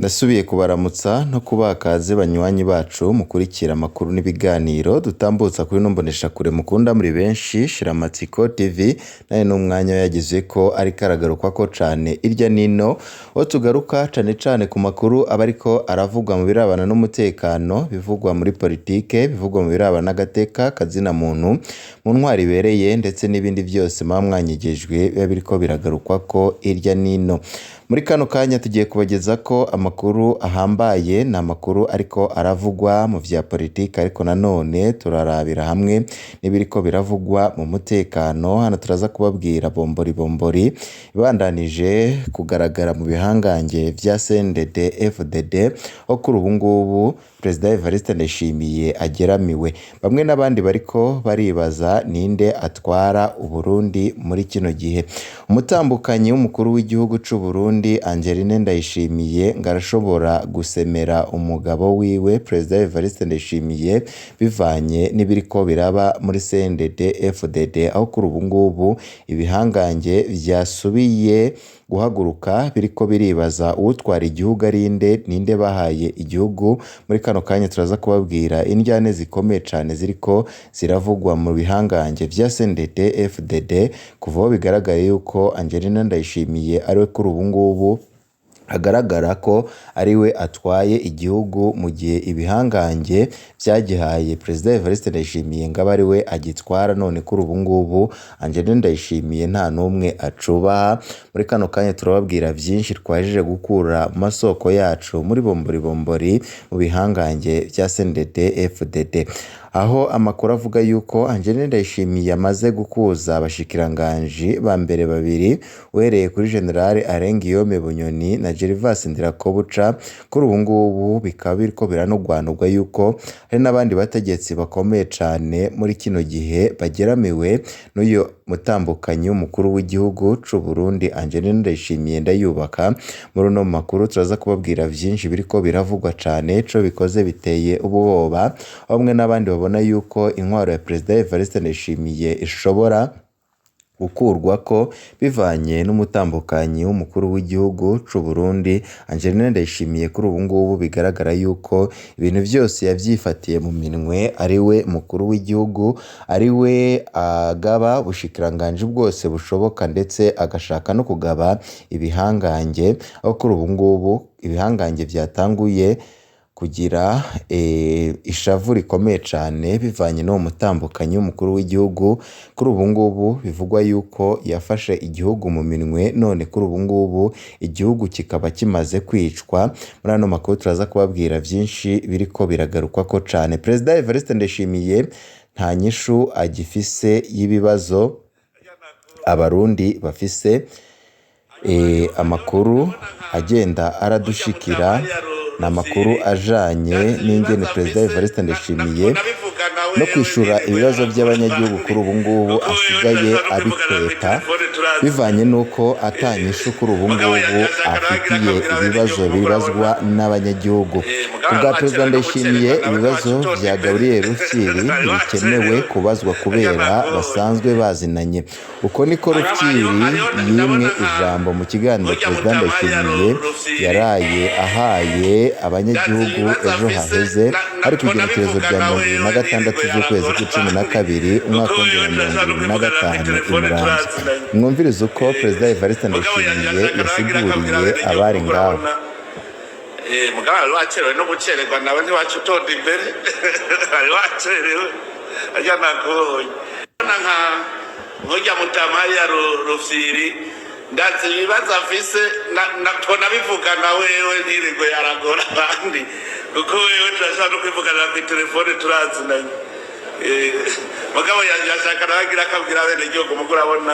Ndasubiye kubaramutsa no kubaha kaze banywanyi bacu mukurikira amakuru n'ibiganiro dutambutsa kuri ino mboneshakure mukunda muri benshi Shiramatsiko TV, nayo n'umwanya yagezeko ariko aragarukwako cane irya nino, aho tugaruka cane cane ku makuru aba ariko aravugwa mu birabana n'umutekano, bivugwa muri politike, bivugwa mu birabana n'agateka kazina muntu, mu ntwaro ibereye ndetse n'ibindi vyose muba mwanyegejwe biba biriko biragarukwako irya nino. Muri kano kanya tugiye kubagezako amakuru ahambaye, ni amakuru ariko aravugwa mu vya politike ariko nanone turarabira hamwe n'ibiriko biravugwa mu mutekano, hano turaza kubabwira bombori bombori ibandanije kugaragara mu bihangange vya CNDD FDD, aho kuri ubu ngubu Perezida Evariste Ndayishimiye ageramiwe. Bamwe n'abandi bariko baribaza ninde atwara Uburundi muri kino gihe. Umutambukanyi w'umukuru w'igihugu c'Uburundi Angeline Ndayishimiye ngo arashobora gusemera umugabo wiwe Perezida Evariste Ndayishimiye bivanye n'ibiriko biraba muri CNDD FDD, aho kuri ubu ngubu ibihangange vyasubiye guhaguruka biriko biribaza uwutwara igihugu ari nde, ninde bahaye igihugu. Muri kano kanya turaza kubabwira indyane zikomeye cane ziriko ziravugwa mu bihangange vya CNDD FDD, kuva aho bigaragaye yuko Angelina Ndayishimiye ariwe kuri ubu ngubu agaragara ko ariwe atwaye igihugu, mu gihe ibihangange vyagihaye Perezida Evariste Ndayishimiye ngo abe ariwe agitwara, none kuri ubu ngubu Angelina Ndayishimiye nta n'umwe acubaha. Muri kano kanya turababwira vyinshi twahejeje gukura mu masoko yacu muri bombori bombori mu bihangange vya CNDD FDD, aho amakuru avuga yuko Angelina Ndayishimiye amaze gukuza abashikiranganji ba mbere babiri, uhereye kuri General Alain Guillaume Bunyoni na Gervas Ndirakobuca. Kuri ubu ngubu bikaba biriko biranugwanugwa yuko hari n'abandi bategetsi bakomeye cane muri kino gihe bageramiwe n'uyu mutambukanyi w'umukuru w'igihugu c'Uburundi Angelina Ndayishimiye Ndayubaka. Muri uno makuru turaza kubabwira vyinshi biriko biravugwa cane, ico bikoze biteye ubwoba, bamwe n'abandi babona yuko intwaro ya Perezida Evariste Ndayishimiye ishobora gukurwako bivanye n'umutambukanyi w'umukuru w'igihugu c'Uburundi Angelina Ndayishimiye. Kuri ubu ngubu bigaragara yuko ibintu vyose yavyifatiye mu minwe, ariwe mukuru w'igihugu, ariwe agaba ubushikiranganji bwose bushoboka, ndetse agashaka no kugaba ibihangange, aho kuri ubu ngubu ibihangange vyatanguye kugira ishavu rikomeye cane bivanye n'uwo mutambukanyi w'umukuru w'igihugu. Kuri ubu ngubu bivugwa yuko yafashe igihugu mu minwe, none kuri ubu ngubu igihugu kikaba kimaze kwicwa. Muri ano makuru turaza kubabwira vyinshi biriko biragarukwako cane. Perezida Evariste Ndayishimiye nta nyishu agifise y'ibibazo abarundi bafise. Amakuru agenda aradushikira ni amakuru ajanye n'ingene Perezida Evariste Ndayishimiye no kwishura ibibazo vy'abanyagihugu kuri ubu ngubu asigaye abikwepa, bivanye n'uko ata nyishu kuri ubu ngubu afitiye ibibazo bibazwa n'abanyagihugu. Ku bwa Perezida Ndayishimiye, ibibazo vya Gabriel Rufyiri ntibikenewe kubazwa kubera basanzwe bazinanye. Uko niko Rufyiri yimwe ijambo mu kiganiro Perezida Ndayishimiye yaraye ahaye abanyagihugu ejo haheze, hari ku igenekerezo rya 26 z'ukwezi kw'icumi na kabiri umwaka w'2025 i Muramvya. Mwumvirize uko Perezida Evariste Ndayishimiye yasiguriye abari ngaho. Mugabo wari wacerewe no gucererwa nawe ntiwaca utonda imbere, wari wacerewe arya nakubonye nka nkurya mutama hariya Rufyiri, ndazi ibibazo afise twonabivugana wewe ntirirwe aragora abandi, kuko wewe turashobora no kwivuganira kw'itelefone turazinanye. Mugabo yashaka nawe agira akabwira abenegihugu, mugo urabona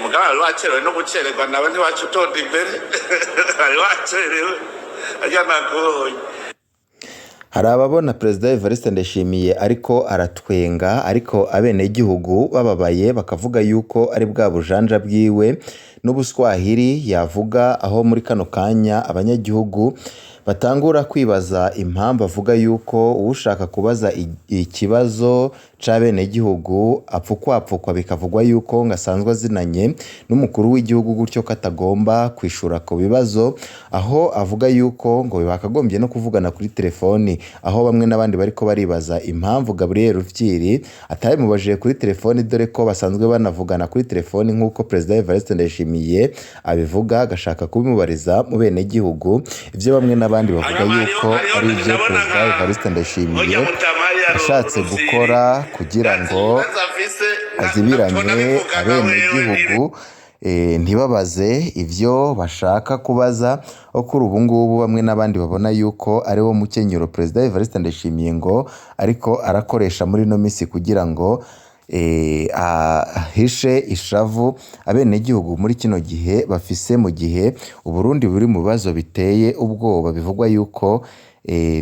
mugabo wari wacerewe no gucererwa nawe ntiwaca utonda imbere, wari wacerewe arya nakubonye. Hari ababona Perezida Evariste Ndayishimiye ariko aratwenga, ariko abenegihugu bababaye bakavuga yuko ari bwa bujanja bwiwe n'ubuswahili yavuga, aho muri kano kanya abanyagihugu batangura kwibaza impamvu avuga yuko uwushaka kubaza ikibazo c'abenegihugu apfukwapfukwa, bikavugwa yuko ngo asanzwe azinanye n'umukuru w'igihugu, gutyo ko atagomba kwishura ku bibazo, aho avuga yuko ngo bakagombye no kuvugana kuri telefoni, aho bamwe n'abandi bariko baribaza impamvu Gabriel Rufyiri atabimubajije kuri telefoni, dore ko basanzwe banavugana kuri telefoni nk'uko Perezida Evariste Ndayishimiye abivuga, agashaka kubimubariza mu benegihugu. Ivyo bamwe n'abandi bavuga Hanyuma yuko hariho ari ivyo ndabona Perezida nka Evariste Ndayishimiye urya mutama hariya yashatse Rufyiri gukora kugira ndazi ngo ibibazo afise azibiranye natona bivuga nka wewe abenegihugu, ntibabaze ivyo bashaka kubaza. Aho kuri ubu ngubu bamwe n'abandi babona yuko ari wo mukenyero Perezida Evariste Ndayishimiye ngo ariko arakoresha muri ino misi kugira ngo ahishe ishavu abenegihugu muri kino gihe bafise, mu gihe Uburundi buri mu bibazo biteye ubwoba bivugwa yuko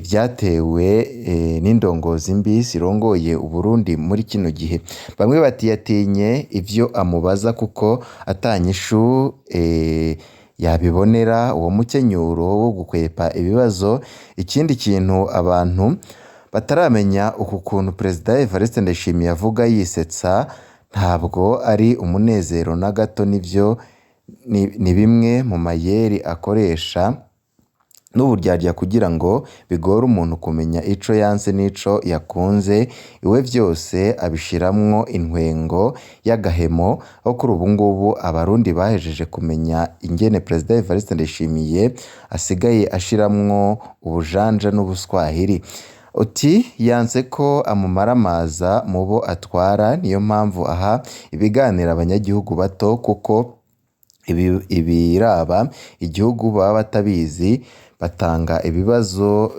vyatewe n'indongozi mbi zirongoye Uburundi muri kino gihe. Bamwe bati yatinye ivyo amubaza kuko atanyishu yabibonera uwo mukenyuro wo gukwepa ibibazo. Ikindi kintu abantu bataramenya, uku kuntu Perezida Evariste Ndayishimiye avuga yisetsa ntabwo ari umunezero na gato, nivyo ni bimwe mu mayeri akoresha n'uburyarya kugira ngo bigore umuntu kumenya ico yanse n'ico yakunze. Iwe vyose abishiramwo intwengo y'agahemo, aho kuri ubu ngubu abarundi bahejeje kumenya ingene Perezida Evariste Ndayishimiye asigaye ashiramwo ubujanja n'ubuswahili. Uti yanse ko amumaramaza mu bo atwara, niyo mpamvu aha ibiganiro abanyagihugu bato, kuko ibiraba igihugu baba batabizi, batanga ibibazo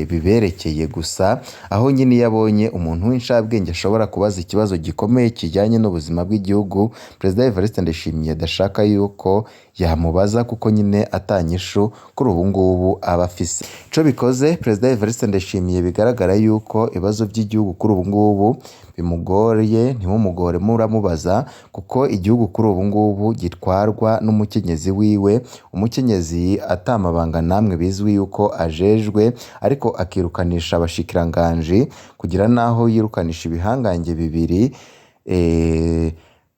biberekeye gusa. Aho nyine iyo abonye umuntu w'incabwenge ashobora kubaza ikibazo gikomeye kijyanye n'ubuzima bw'igihugu, Perezida Evariste Ndayishimiye adashaka yuko yamubaza, kuko nyine atanyishu kuri ubu ngubu aba afise. Ico bikoze, Perezida Evariste Ndayishimiye bigaragara yuko ibibazo by'igihugu kuri ubu ngubu bimugoye, ntimumugore muramubaza, kuko igihugu kuri ubu ngubu gitwarwa n'umukenyezi wiwe, umukenyezi atamabanga namwe bizwi yuko ajejwe, ariko akirukanisha abashikiranganji kugira naho yirukanisha ibihangange bibiri,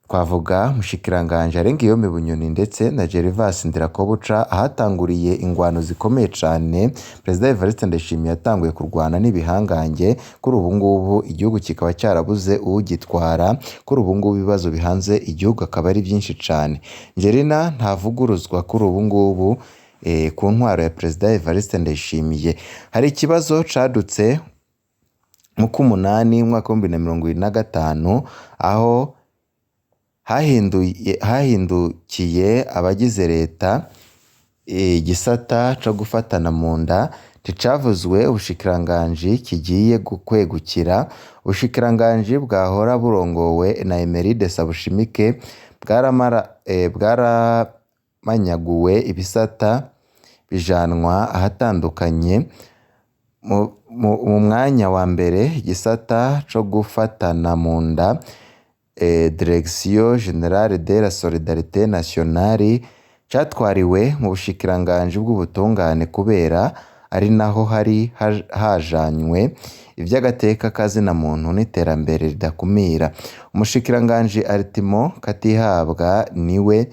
twavuga mushikiranganji Arengiyome Bunyoni ndetse na Gervas Ndirakobuca, ahatanguriye ingwano zikomeye cane. Perezida Evariste Ndayishimiye yatanguye kurwana n'ibihangange, kuri ubu ngubu igihugu kikaba cyarabuze uwugitwara. Kuri ubu ngubu ibibazo bihanze igihugu akaba ari byinshi cane. Ngerina ntavuguruzwa kuri ubu ngubu ku ntwaro ya Perezida Evariste Ndayishimiye. Hari ikibazo cadutse mu k'umunani umwaka w'2025, aho hahindukiye abagize leta igisata co gufatana mu nda nticavuzwe ubushikiranganji kigiye kwegukira. Ubushikiranganji bwahora burongowe na Emeride Sabushimike bwaramanyaguwe, ibisata bijanwa ahatandukanye. Mu mwanya wa mbere igisata co gufatana mu nda, Direction Generale de la Solidarité Nationale, catwariwe mu bushikiranganji bw'ubutungane, kubera ari naho hari hajanywe ivy'agateka kazina muntu n'iterambere ridakumira. Umushikiranganji Artimo Katihabwa niwe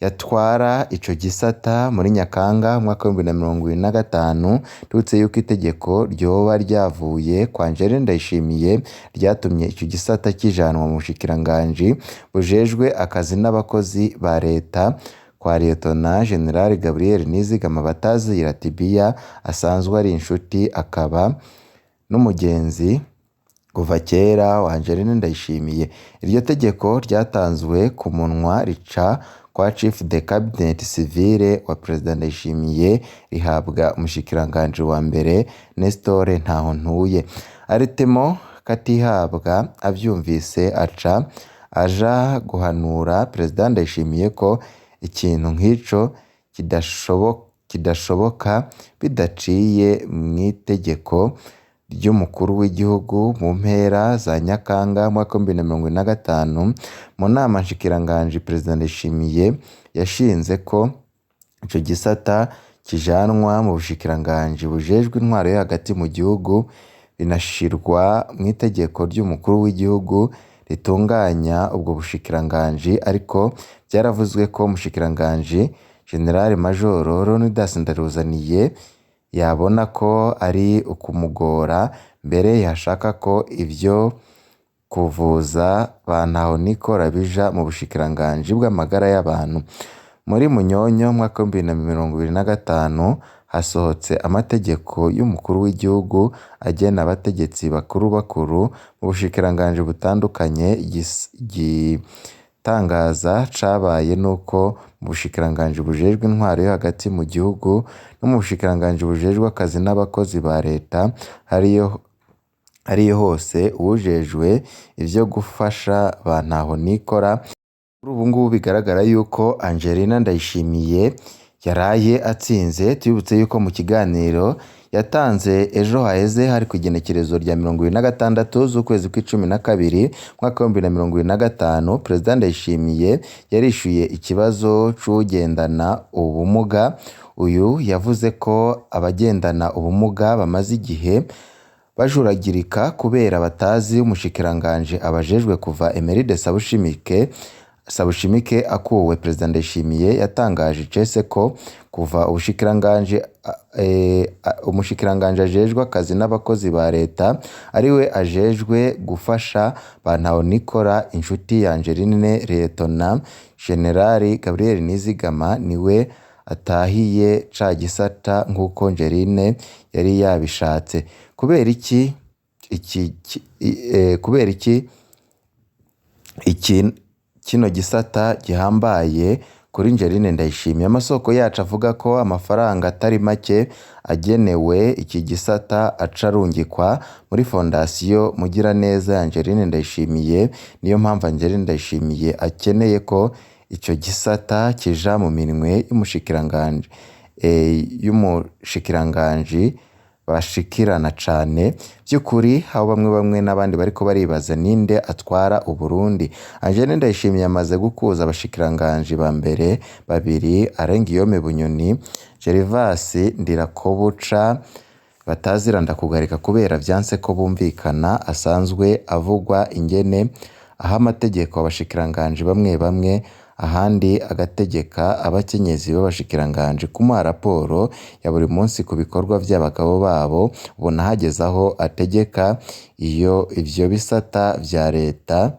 yatwara ico gisata muri Nyakanga umwaka w'2025, turutse yuko itegeko ryoba ryavuye kwa Angeline Ndayishimiye ryatumye ico gisata kijanwa mu bushikiranganji bujejwe akazi n'abakozi ba leta kwa Liyetona General Gabriel Nizigama Batazira Tibiya, asanzwe ari inshuti akaba n'umugenzi kuva kera wa Angeline Ndayishimiye. Iryo tegeko ryatanzwe ku munwa rica kwa Chief de Cabinet Civile wa Perezida Ndayishimiye, rihabwa umushikiranganji wa mbere Nestor Ntahontuye. Aritemo Katihabwa avyumvise aca aja guhanura Perezida Ndayishimiye ko ikintu nk'ico kidashoboka bidaciye mw'itegeko ry'umukuru w'igihugu. Mu mpera za Nyakanga umwaka w'2025, mu nama nshikiranganji Perezida Ndayishimiye yashinze ko ico gisata kijanwa mu bushikiranganji bujejwe intwaro yo hagati mu gihugu. binashirwa mw'itegeko ry'umukuru w'igihugu ritunganya ubwo bushikiranganji, ariko vyaravuzwe ko umushikiranganji General Major Leonidas Ndaruzaniye yabona ko ari ukumugora, mbere yashaka ko ivyo kuvuza ba ntahonikora bija mu bushikiranganji bw'amagara y'abantu. Muri Munyonyo mwaka w'2025 hasohotse amategeko y'umukuru w'igihugu agena abategetsi bakuru bakuru mu bushikiranganji butandukanye. Igitangaza cabaye nuko mu bushikiranganji bujejwe intwaro yo hagati mu gihugu no mu bushikiranganji bujejwe akazi n'abakozi ba leta hariyo hose uwujejwe ivyo gufasha ba ntahonikora. Kuri ubu ngubu bigaragara yuko Angelina Ndayishimiye yaraye atsinze. Tubibutse yuko mu kiganiro yatanze ejo haheze, hari ku igenekerezo rya 26 z'ukwezi kw'icumi na kabiri umwaka w'2025, Perezida Ndayishimiye yarishuye ikibazo c'uwugendana ubumuga. Uyu yavuze ko abagendana ubumuga bamaze igihe bajuragirika kubera batazi umushikiranganji abajejwe kuva Emeride Sabushimike akuwe. Perezida Ndayishimiye yatangaje icese ko kuva umushikiranganji ajejwe akazi n'abakozi ba leta ariwe ajejwe gufasha ba ntahonikora, inshuti ya Angeline Liyetona General Gabriel Nizigama niwe atahiye ca gisata nk'uko Angeline yari yabishatse. Kubera iki kubera iki iki kino gisata gihambaye kuri Angeline Ndayishimiye? Amasoko yacu avuga ko amafaranga atari make agenewe iki gisata aca arungikwa muri Fondasiyo Mugiraneza ya Angeline Ndayishimiye. Niyo mpamvu Angeline Ndayishimiye akeneye ko ico gisata kija mu minwe y'umushikiranganji bashikirana cane vy'ukuri, aho bamwe bamwe n'abandi bariko baribaza ninde atwara Uburundi. Angeline Ndayishimiye amaze gukuza abashikiranganji ba mbere babiri, Alain Guillaume Bunyoni, Gervas Ndirakobuca batazira ndakugarika kubera vyanse ko bumvikana, asanzwe avugwa ingene aha amategeko abashikiranganji bamwe bamwe, ahandi agategeka abakenyezi b'abashikiranganji kumuha raporo ya buri munsi ku bikorwa vy'abagabo babo. Ubona hageze aho ategeka iyo ivyo bisata vya leta,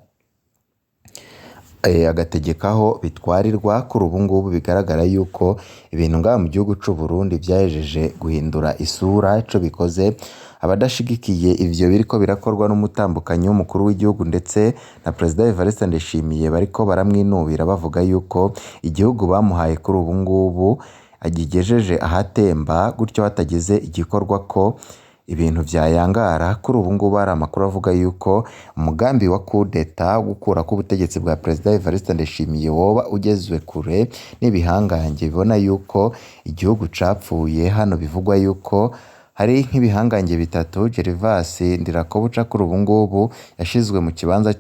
agategeka aho bitwarirwa. Kuri ubu ngubu bigaragara yuko ibintu ngaha mu gihugu c'u Burundi vyahejeje guhindura isura. Ico bikoze, abadashigikiye ivyo biriko birakorwa n'umutambukanyi w'umukuru w'igihugu ndetse na Perezida Evariste Ndayishimiye bariko baramwinubira, bavuga yuko igihugu bamuhaye kuri ubu ngubu agigejeje ahatemba, gutyo hatagize igikorwa ko ibintu vyayangara. Kuri ubu ngubu hari amakuru avuga yuko umugambi wa kudeta wo gukurako ubutegetsi bwa Perezida Evariste Ndayishimiye woba ugezwe kure n'ibihangange bibona yuko igihugu capfuye. Hano bivugwa yuko hari nk'ibihangange bitatu: Gervas Ndirakobuca kuri ubu ngubu yashizwe mu kibanza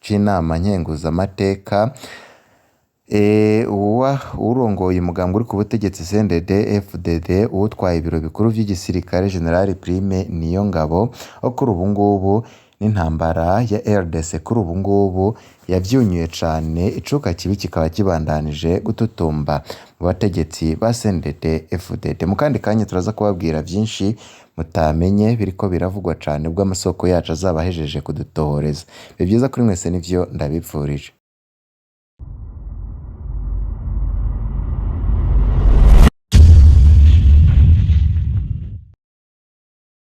c'inama nkenguzamateka, uwurongoye umugambi uri ku butegetsi CNDD FDD, uwutwaye ibiro bikuru vy'igisirikare General Prime Niyongabo, aho kuri ubu ngubu n'intambara ya RDC kuri ubu ngubu yavyunyuye cane, icuka kibi kikaba kibandanije gututumba mu bategetsi ba CNDD FDD. Mu kandi kanya turaza kubabwira vyinshi mutamenye biriko biravugwa cane, ubwo amasoko yacu azaba ahejeje kudutohoreza. Ibihe vyiza kuri mwese nivyo ndabipfurije.